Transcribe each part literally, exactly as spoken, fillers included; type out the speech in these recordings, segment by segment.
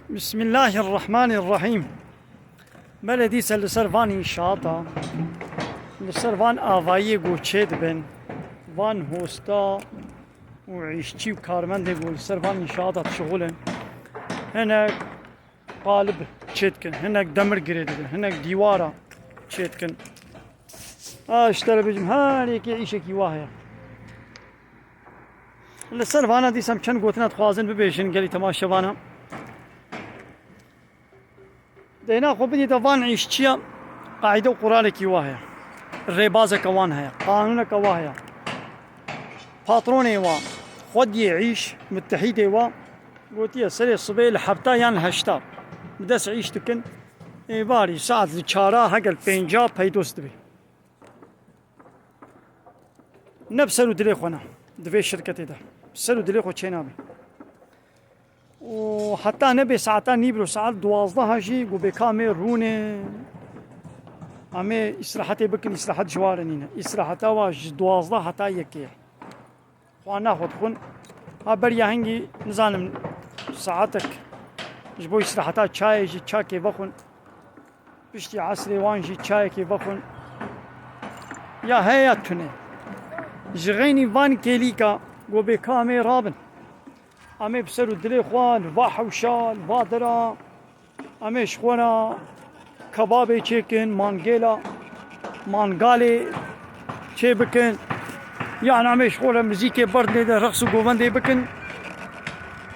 Bismillahirrahmanirrahîm. Belê dîse li ser van înşaata, li ser van avayiyê ku çêdibin, van hosta û îşçî û karmendê ku li ser van înşaata dişixulin, hinek qalib çêdikin, hinek demir girê didin, hinek dîwara çêdikin. A, ji te re bêjim, her yekê îşekî wa heye. Li ser vana dîsa em çend gotina dixwazin bibêjin gelî temaşevana. Deyna xwe bidî te van îşçiya qaîde û quralekî wa heye. Rêbazeke wan heye. Qanûneke wa heye. Patronê wa, xwediyê îş, mutehîdê wa, gotiye serê sibê li hefta yan li heşta bi dest îş dikin. Êvarî saet li çara hegel pênca peydos dibe. Ne bi ser û dilê xwe ne. Di vê şirketê de. Bi ser û dilê xwe çênabe. Û heta nebê saeta nîvro, saet duwazdeh jî ku bê ka em ê rûnê, em ê îstirahetê bikin, îstirahet ji wa re nîne. Îstiraheta wa ji duwazdeh heta yekê ye. Xwarina xwe dixwin. Ha beriya hingî nizanim saetek ji bo îstiraheta çayê jî çakê vexwin. Piştî esrê wan jî çayekê vexwin. Ya heye ya tune. Ji xeynî van kêlîka ku bê ka em ê rabin. Em ê bi ser û dilê xwe li va hewşa, li va dera, em ê ji xwe re kebabê çêkin, mangêla, mangalê çêbikin. Yan em ê ji xwe re muzîkê berdê de reqs û govendê bikin.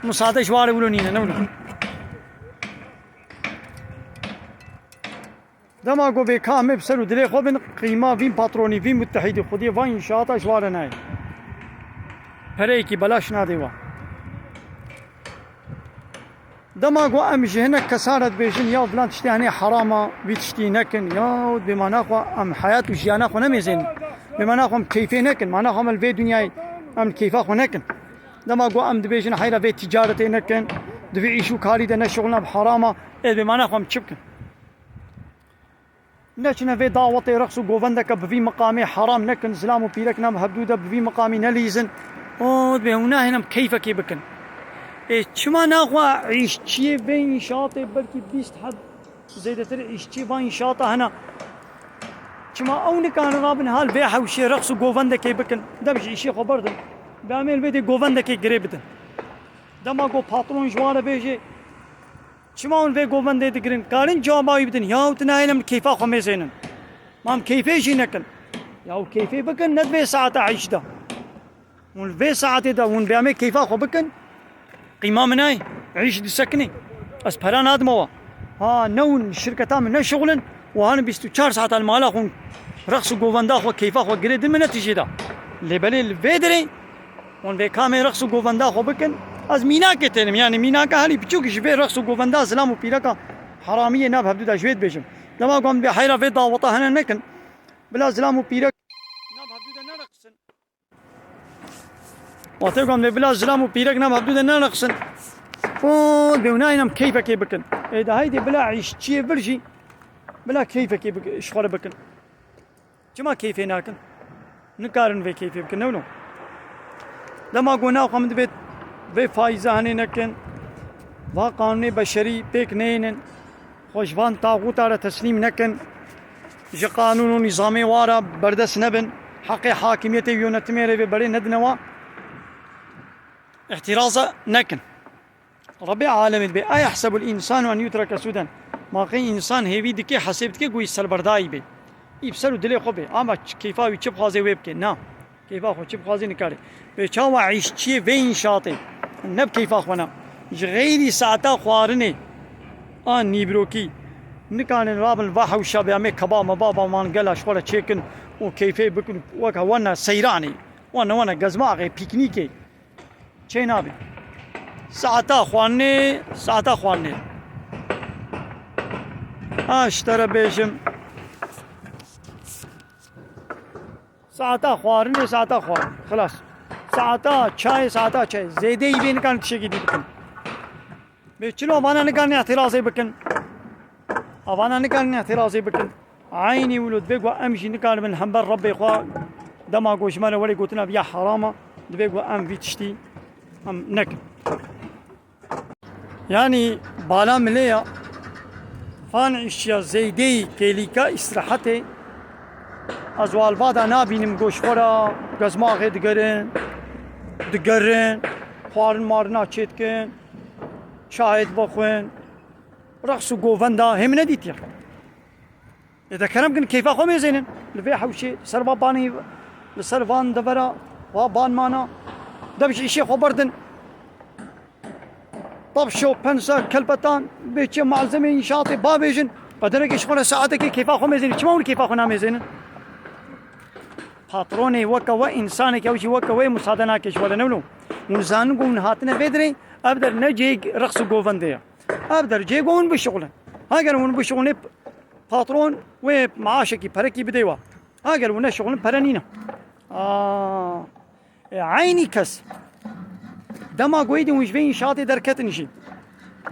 Misade ji wa re wilo nîne, ne wilo. Dema ku bê ka em ê bi ser û dilê xwe bin, qîma vîn patronî, vîn mutehîdî, xwediyê van înşaata ji wa re nayê. Pereyekî belaş nadê wa. Dema ku em ji hinek kesa re dibêjin, ya filan tiştê henê heram a, vî tiştî nekin, ya bê mana xwe em heyat û jiyana xwe nemêzênin. Bê mana xwe em keyfê nekin, mana xwe em li vê dinyayê em li keyfa xwe nekin. Dema ku em dibêjin heyra vê ticaretê nekin, di vê îş û karî de neşixulina bi heram a, ê bê mana xwe em çi bikin? Neçine vê dawetê reqs û govendeke bi vî miqamê heram nekin, zilam û pîrek nav hevdû de bi vî miqamî nelîzin. Û dibê hûn nahênin em keyfekê bikin. Ê çima naxwe îşçiyê vê înşaatê belkî bîst heb zêdetir îşçî va înşaata hene. Çima ew nikarin rabin hal vê hewşê reqs û govendekê bikin? Dem ji îşê xwe berdin. Bi em ê li vê dê govendekê girê bidin. Dema ku patron ji wan re bêjê, çima hûn vê govendê digirin? Karin cewaba wî bidin. Yaw tu nahêlin em keyfa xwe mêzênin. Ma em keyfê jî nekin. Yaw keyfê bikin, ne di vê saeta îş de. Hûn li vê saetê de hûn bê em ê keyfa xwe bikin. Qîma min nayê. Îş disekinê. Ez pera nadime wa. Ha, ne hûn şirketa min neşixulin. Û hanin bîst û çar saeta li mala xwe hûn reqs û govenda xwe, keyfa xwe girê din min ne tijê de. Lê belê li vê derê Hûn vê kamê reqs û govenda xwe bikin. Ez mînakê tênim, yanî mînaka helî piçûk ji vê reqs û govenda zilam û pîreka heramiyê nav hevdû de ji wê dibêjim. Dema ku em vê heyra vê daweta hene nekin, bila zilam û pîrek nav hevdû de nereqsin. Watê ku em vê bila zilam û pîrek nav hevdû de nereqsin. Û dê hûn nayên em keyfekê bikin. Ê de heydê bila îşçiyê vir jî bila keyfekê bik-, ji xwe re bikin. Çima keyfê nakin? Nikarin vê keyfê bikin, ne wilo? Dema ku naxwe min divê vê faîza henê nekin, va qanûnê beşerî pêk neynin, xwe ji van taxûta re teslîm nekin, ji qanûn û nîzamê wa re berdest nebin, heqê hakimiyetê û yönetimê re vê berê nedine wa, îhtîraza nekin. Rebbê alemê dibê, "Eyehsebul însanu en yutreke suden." Ma qey însan hêvî dike, hesêb dike, ku wî serberdayî bê. Î bi ser û dilê xwe bê. Ama ç-, keyfa wî çi bixwazê wê bike. Na. Keyfa xwe çi bixwazê nikare. Bê çawa îşçiyê vê înşaatê ne bi keyfa xwe ne. Ji xeyrî saeta xwarinê a nîbrokî nikarin rabin va hewşa bê em ê keba meba ba mangela ji xwe re çêkin û keyfê bikin weke wene seyranê. Wene wene gezmaxê, pîknîkê. Çê nabî. Saeta xwarinê, saeta xwarinê. Ha, ji te re bêjim. Saeta xwarinê, saeta xwarinê. Xilas. Saeta çayê, saeta çayê. Zêdeyî vê nikarin tiştekî dî bikin. Bê çilo vana nikarin îhtirazê bikin. Avana nikarin îhtirazê bikin. Eynî wilo divê ku em jî nikaribin hember Rebbê xwe dema ku ji me re werê gotina viya herama, divê ku em vî tiştî em nekin. Yanî Bala milê ya. Van îşçiya zeydeyî kêlîka îstirahetê. Ez walva da nabînim goşxora, gezmaxê digerin, digerin, xwarin marina çêdikin, çayê dibixwin, reqs û govenda hê min nedîtiye. Ê de kerem kin keyfa xwe mêzênin. Li vê hewşê, li ser va banî, li ser van devera, va ban mana. Dev ji îşê xwe berdin. Tapşo, pensa, kelpetan, bê çi malzemê înşaatê ba bêjin. Qederekê ji xwe re saetekê keyfa xwe mêzênin. Çima hûn keyfa xwe namêzênin? Patronê weke we, însanekî ew jî weke we musade nake ji we re newlo. Hûn zanin ku hûn hatine vê dirê, ev der ne cihê reqs û govendê ye. Ev der cihê ku hûn bişuxulin. Heger hûn bişuxulin, patron wê maaşekî, perekî bidê we. Heger hûn neşuxulin, pere nîne. Aa, e, eynî kes. Dema ku êdî hûn ji vê înşaatê derketin jî.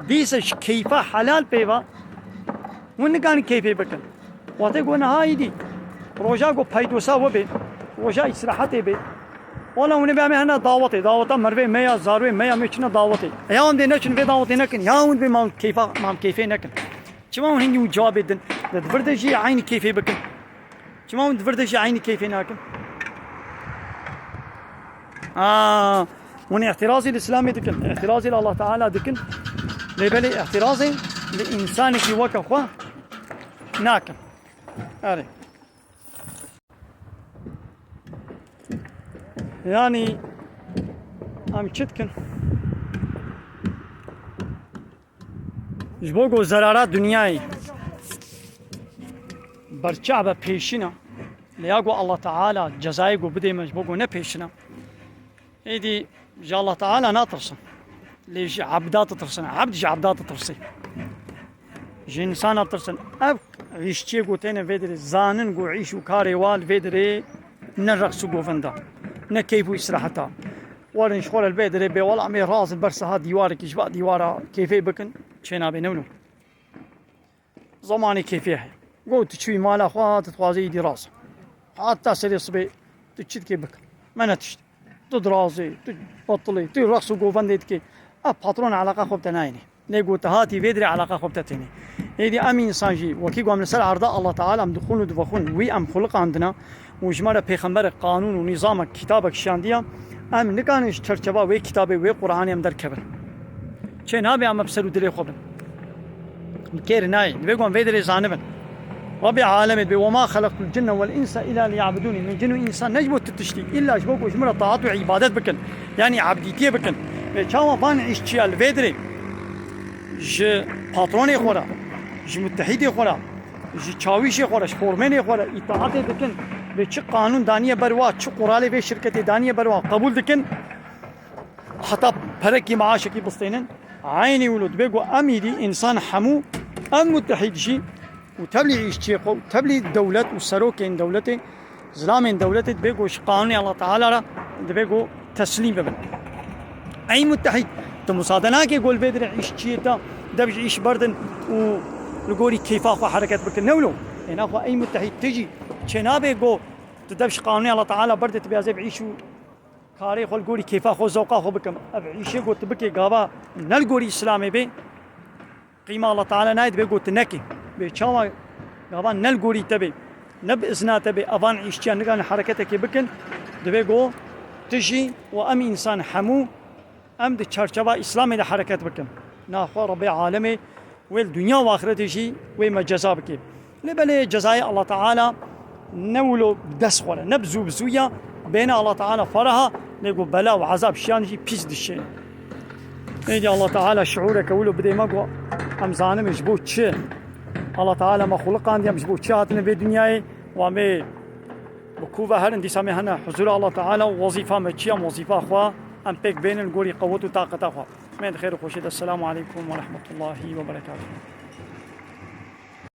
Dîsa ji keyfa helal pê ve. Hûn nikarin keyfê bikin. Wextê ku niha êdî. Roja ku peydosa we bê. Roja îstirahetê bê. Wala hûn ê bê em ê hene dawetê. Daweta mervê me ya, zarwê me ya, em ê çine dawetê. Ya hûn dê neçin vê dawetê nekin. Ya hûn bê mam keyfa, mam keyfê nekin. Çima hûn hingî hûn cewabê din? Di vir de jî eynî keyfê bikin. Çima hûn di vir de jî eynî keyfê nakin? Aa, hûn îhtirazî li Îslamê dikin, îhtirazî li Allah Teala dikin. Lê belê îhtirazê li însanekî weke xwe nakin. Erê. Yanî em çi dikin? Ji bo ku zerara dinyayê berçav be pêşîna, lê ya ku Allah Teala cezayê ku bidê me ji bo ku ne pêşîna. Êdî ji Allah Teala natirsin. Lê ji ebda ditirsin. Ebd ji ebda ditirsê. Ji însana tirsin. Ev îşçiyê ku têne vê dirê zanin ku îş û karê wa li vê dirê ne reqs û govenda, ne keyf û îstiraheta. Werin ji xwe re li vê dirê bê wela em ê razin ber siha dîwarekî ji va dîwara keyfê bikin. Çênabe newno. Zemanê keyfê heye. Got tu çûyî mala xwe, tu dixwazî êdî raz. Heta serê sibê tu çi dikê bike. Me ne tişt. Tu dirazê, tu betilê, tu reqs û govendê dikê. Ev patron eleqa xwe bi te nayênê. Lê got tu hatî vê dirê eleqa xwe bi te tênê. Êdî em însan jî wekî ku em li ser erda Allah Teala em dixwin û divexwin, wî em xuliqandina û ji me re pêxemberek qanûn û nîzamek, kitabek şiyandiya, em nikarin ji çerçeva wê kitabê, wê Qur'anê em derkevin. Çê nabe em bi ser û dilê xwe bin. Bi kêr nayê. Divê ku em vê dirê zanibin. Rabbê alemê dibê, "Ve ma xelaqtul cinne vel insa illa liya'budûnî." Min cin û însan ne ji bo tu tiştî, îlla ji bo ku ji min re taat û îbadet bikin. Yanî ebdîtiyê bikin. Vê çawa van îşçiya li vê dirê ji patronê xwe re, ji mutehîdê xwe re, ji çawîşê xwe re, ji formenê xwe re îtaatê dikin. Vê çi qanûn daniye ber wa, çi quralê vê şirketê daniye ber wa qebûl dikin. Heta perekî maaşekî bistênin. Eynî wilo dibe ku em îdî însan hemû em mutehîd jî û tevlî îşçiyê xwe û tevlî dewlet û serokên dewletê, zilamên dewletê dibe ku ji qanûnê Allah Teala re dibe ku teslîm bibin. Ey mutehîd, tu musade nake ku li vê dirê îşçiyê te dev ji îş berdin û li gorî keyfa xwe hereket bikin. Ne wilo? Ê naxwe ey mutehîd tu jî çênabe ku tu dev ji qanûnê Allah Teala berdê, tu bê ez ê bi îş û karê xwe li gorî kêfa xwe, zewqa xwe bikim. Ev îşê ku tu bikê gava ne li gorî Îslamê bê, qîma Allah Teala nayê, dibe ku tu nekê. Bê çawa gava ne li gorî te bê, ne bi izna te bê, evan îşçiyan nikarin hereketekê bikin, dibe ku tu jî û em însan hemû em di çarçeva Îslamê de hereket bikin. Naxwe Rebê alemê wê li dinya û axretê jî wê me ceza bike. Lê belê cezayê Allah Teala ne wilo bi dest xwe re, ne bi zû bi zû ya, bêne Allah Teala feraha, lê ku bela û ezab şiyan jî pîs dişê. Êdî Allah Teala şiûreke wilo bidê me ku em zanin ji bo çi Allah Teala me xuliqandiye, em ji bo çi hatine vê dinyayê, û em ê bi ku ve herin, dîsa me hene huzûra Allah Teala û wezîfa me çi ye, em wezîfa xwe em pêk bênin gorî qewet û taqeta xwe. Em ê di xêr û xweşî de. Esselamu aleykum ve rahmetullahi ve berekatuhu.